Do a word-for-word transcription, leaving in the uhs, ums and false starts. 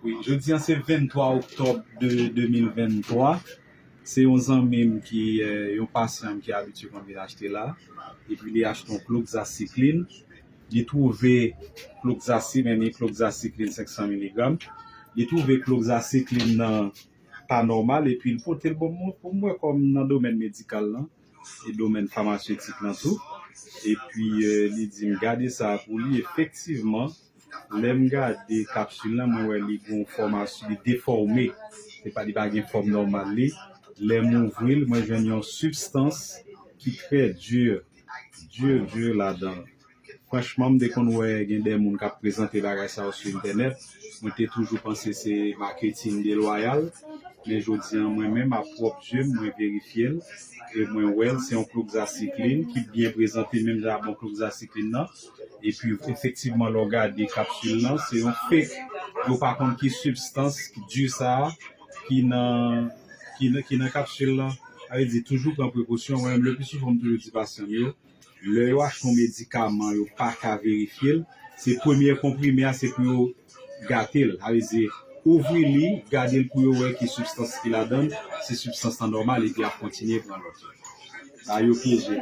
Wi, jodi a se venntwa oktòb de de mil venntwa. Se yon zanmi m ki, eh, yon pasyan m ki abitye konn vin achte la. Epi li achte yon cloxacilline. Li twouve cloxacilline, men ni cloxacilline senk san miligram. Li twouve cloxacilline nan pa nòmal, epi l pote l ban mwen pou mwen kòm nan domèn medikal lan, e domèn famasetik lan tou. Epi, eh, li di m gade sa pou li, efektivman, lè m gade kapsil lan, mwen wè li gon fòmasyon, li defòme. Se pa, li pa gen fòm nòmal li. Lè m ouvri l, mwen jwenn yon sibstans ki trè di, di, di ladan l. Franchman, m te konn wè gen de moun k ap prezante bagay sa yo sou entènèt. Mwen te toujou panse se maketing delwayal. Men jodi a, mwen menm, ak pwòp je m, mwen verifye l. E mwen wè l, se yon cloxacilline ki byen prezante, menm jan ak bon cloxacilline nan. Epi, efektivman, lè w gade kapsil lan, se yon fake. Yo pa konn ki sibstans di sa a ki nan, ki nan, ki nan kapsil lan. Sa vle di, toujou pran prekosyon. Mwen menm, le pli souvan, m toujou di pasyan m yo, lè yo achte yon medikaman, yo pa ka verifye l, se premye konprime a, se pou yo gate l. Sa vle di, ouvri li, gade l pou yo wè ki sibstans ki ladan l, si sibstans lan nòmal, epi y ap kontinye pran lòt yo. Sa yo pyeje.